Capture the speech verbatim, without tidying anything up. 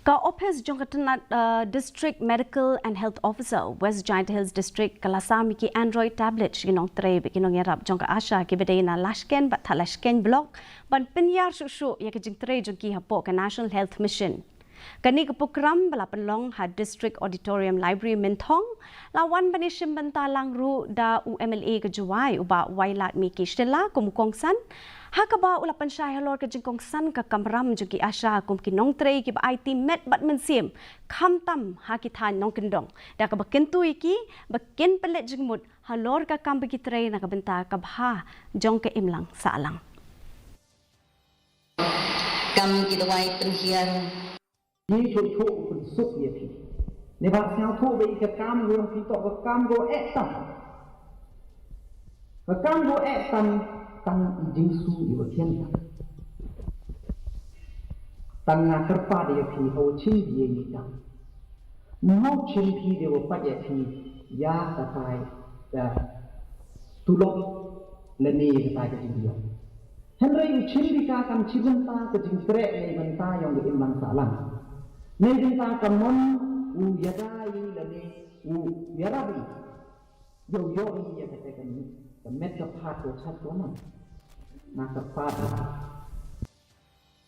Ka ophis jong ka tnat uh, District Medical and Health Officer, West Jaintia Hills District, ka la sam ïa ki Android tablet sha ki nongtrei bad ki nongïarap jong ka ASHA kiba dei na Lashken bad Thadlashken Block ban pynïar shuh shuh ïa ka jingtrei jong ki hapoh ka National Health Mission. Kane ka prokram ba la pynlong ha District Auditorium Library Mynthong la wan ban ïashim bynta lang ruh da u MLA ka Jowai, u Bah Wailadmiki Shylla, kum u kongsan, ha kaba u la pynshai halor ka jingkongsan ka kamram jong ki ASHA kum ki nongtrei kiba aiti met bad mynsiem, khamtam ha ki thaiñ nongkyndong, da kaba kyntu ïa ki ba kin pynleit jingmut halor ka kam ba ki trei na ka bynta ka bha jong ka imlang sahlang. Kam ki dawai pynhiar. Ki shuh shuh u pynsuk ïa phi. Neba sngewthuh ba ïa ka kam jong phi toh ka kam jong eh tam. Ka kam jong eh tam, tang i Jisu i wa thiang tam. Tang nga kyrpad ïa phi ha u chim ïa ngi kam. Mo chim phi de wa pat ïa phi ïa ka tai ka tulop lane ka tai ka jingïong. Hynrei u chim bika kam chim bynta ka jingkreh nei bynta ïong ka imlang sahlang. Nei bynta ka mon u ïada i lane u ïarap i. Ïoh ïoh i ïa kata ka met ka phat ko chat ko nam. Na ka phat.